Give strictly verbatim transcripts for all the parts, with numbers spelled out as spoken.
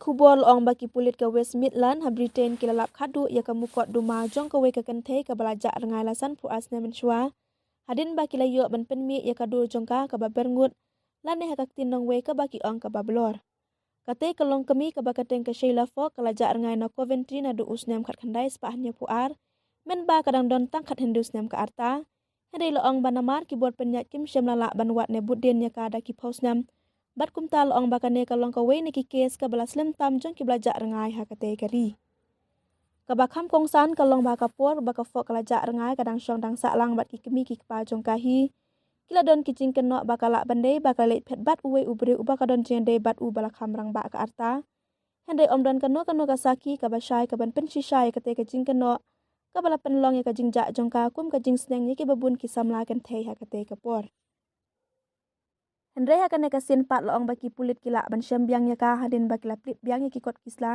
Khubor la ong ba ki pulit ka West Midland ha Britain ki la lap khatduh ïa ka mukotduma jong kawei ka kynthei kaba la jah rngai la san phew ar snem mynshuwa, hadien ba ki la ïoh ban pynmih ïa ka dur jong ka kaba berngut, lane ha ka ktien nongwei kaba ki ong kaba blor. Katei ka longkmie kaba kyrteng ka Sheila Fogg ka la jah rngai na Coventry naduh u snem khatkhyndai spah hynñiew phew ar, mynba ka dang don tang khathynriew snem ka rta. Hynrei la ong ba namar ki bor pynïaid kim shym la lah ban wad ne bud dien ïa ka da ki phew snem, bad kumta la ong ba kane ka long kawei na ki kes kaba la slem tam jong kiba la jah rngai ha katei ka ri. Kaba kham kongsan ka long ba ha ka por ba ka Fogg ka la jah rngai ka dang shong dang sahlang bad ki kmie ki kpa jong ka hi. Ki la don ki jingkynnoh ba ka lah ban dei ba ka la leit phet bad uwei u briew uba ka don jingïadei bad u ba la kham rangbah ka rta. Hynrei ym don kano kano ka sakhi kaba shai kaban pynshisha ïa katei ka jingkynnoh kaba la pynlong ïa ka jingjah jong ka kum ka jingsneng ïa kiba bun ki samla kynthei ha katei ka por. Hynrei ha kane ka sien pat la ong ba ki pulit ki lah ban shem biang ïa ka hadien ba ki la plie biang ïa ki kot ki sla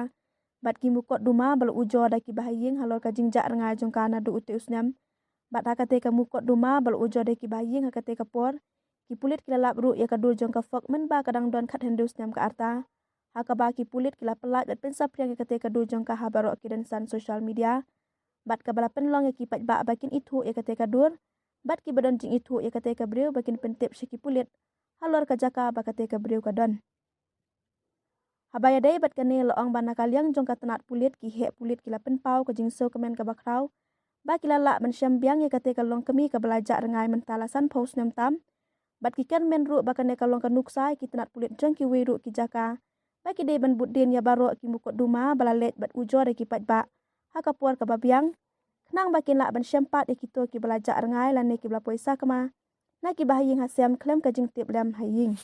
bad ki mukotduma ba la ujor da kiba ha ïing halor ka jingjah rngai jong ka naduh utei u snem. Bad ha katei ka mukotduma ba la ujor da kiba ha ïing ha katei ka por, ki pulit ki la lap ruh ïa ka dur jong ka Fogg mynba ka dang don khathynriew snem ka rta. Ha kaba ki pulit ki la pyllait bad pynsaphriang ïa katei ka dur jong ka ha baroh ki rynsan social media, bad kaba la pynlong ïa ki paidbah ba kin ithuh ïa katei ka dur, bad kiba don jingithuh ïa katei ka briew ba kin pyntip sha ki pulit halor ka jaka ba katei ka briew ka don. Haba ïadei bad kane la ong ba na ka liang jong ka tnat pulit, ki heh pulit ki la pynpaw ka jingsngewkmen kaba khraw ba ki la lah ban shem biang ïa katei ka longkmie kaba la jah rngai mynta la san phew snem tam. Bad ki kyrmen ruh ba kane ka long ka nuksa ïa ki tnat pulit jong kiwei ruh ki jaka ba ki dei ban bud dien ïa baroh ki mukotduma ba la leit bad ujor da ki paidbah ha ka por kaba biang, khnang ba kin lah ban shem pat ïa kito kiba la jah rngai lane kiba la poi sakma na kiba ha ïing ha sem khlem ka jingtip lem ha ïing.